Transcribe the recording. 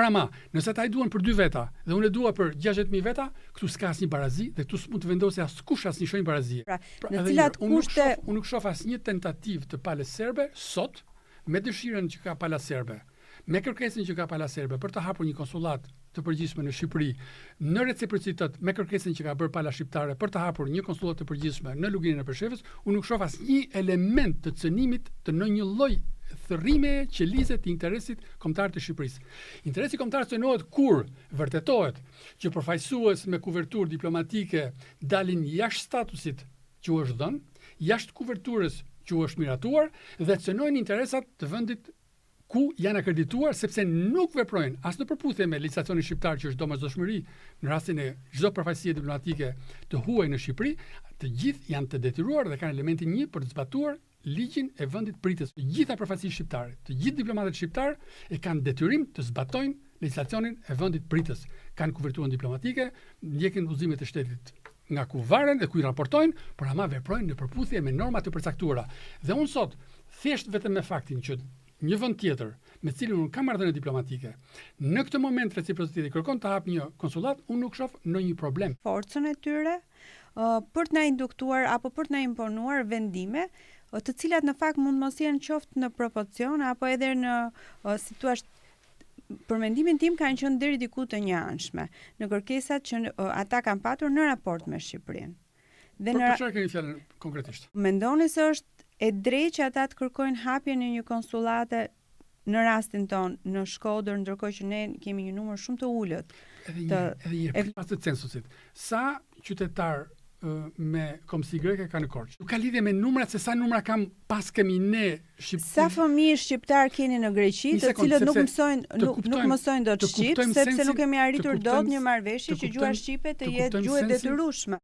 Por ama, nëse ata e duan për dy veta dhe unë e dua për 60.000 veta, këtu s'ka asnjë barazi dhe këtu s'mund të vendosë askush asnjë shenjë barazie. Pra, pra në cilat kushte unë nuk shoh asnjë tentativë të palës serbe sot me dëshirën që ka pala serbe, me kërkesën që ka pala serbe për të hapur një konsullatë të përgjithshme në Shqipëri, në reciprocitet me kërkesën që ka bërë pala shqiptare për të hapur një konsullatë të përgjithshme në Luginën e Preshevës, unë nuk shoh asnjë element të cënimit të ndonjë lloj thërrime qelize të interesit kombëtar të Shqipërisë. Interesi kombëtar cënohet kur vërtetohet që përfaqësues me kuverturë diplomatike dalin jashtë statusit që u është dhënë, jashtë kuverturës që u është miratuar dhe cënojnë interesat të vendit ku janë akredituar sepse nuk veprojnë as në përputhje me legjislacionin shqiptar që është domosdoshmëri në rastin e çdo përfaqësie diplomatike të huaj në Shqipëri, të gjithë janë të detyruar dhe kanë elementin një për të zbatuar ligjin e vendit pritës. Të gjitha përfaqësitë shqiptare, të gjithë diplomatët shqiptarë e kanë detyrim të zbatojnë legjislacionin e vendit pritës. Kanë kuverturën diplomatike, ndjekin udhëzimet e shtetit nga ku varen dhe ku i raportojnë, por ama veprojnë në përputhje me normat e përcaktuara. Dhe unë sot, thjesht vetëm me faktin që një vend tjetër me të cilin unë kam marrëdhënie diplomatike, në këtë moment reciprociteti kërkon të hap një konsullat, unë nuk shoh ndonjë problem. Forcën e tyre për të na induktuar apo për të na imponuar vendime, të cilat në fakt mund mos jenë qoftë në proporcion apo edhe në si thua për mendimin tim kanë qenë deri diku të njëanshme në kërkesat që ata kanë patur në raport me Shqipërinë. Dhe për, në për çfarë keni fjalën konkretisht? Mendoni se është e drejtë që ata të kërkojnë hapjen e një konsullate në rastin tonë në Shkodër, ndërkohë që ne kemi një numër shumë të ulët. Edhe një, të, edhe një herë pas të censusit. Sa qytetar me kombësi greke ka në Korçë? Nuk ka lidhje me numrat se sa numra kam pas kemi ne shqip... Sa fëmijë shqiptar keni në Greqi, të cilët nuk mësojnë nuk nuk mësojnë dot shqip, sepse nuk kemi arritur dot një marrëveshje që gjuha shqipe të jetë gjuhë e detyrueshme.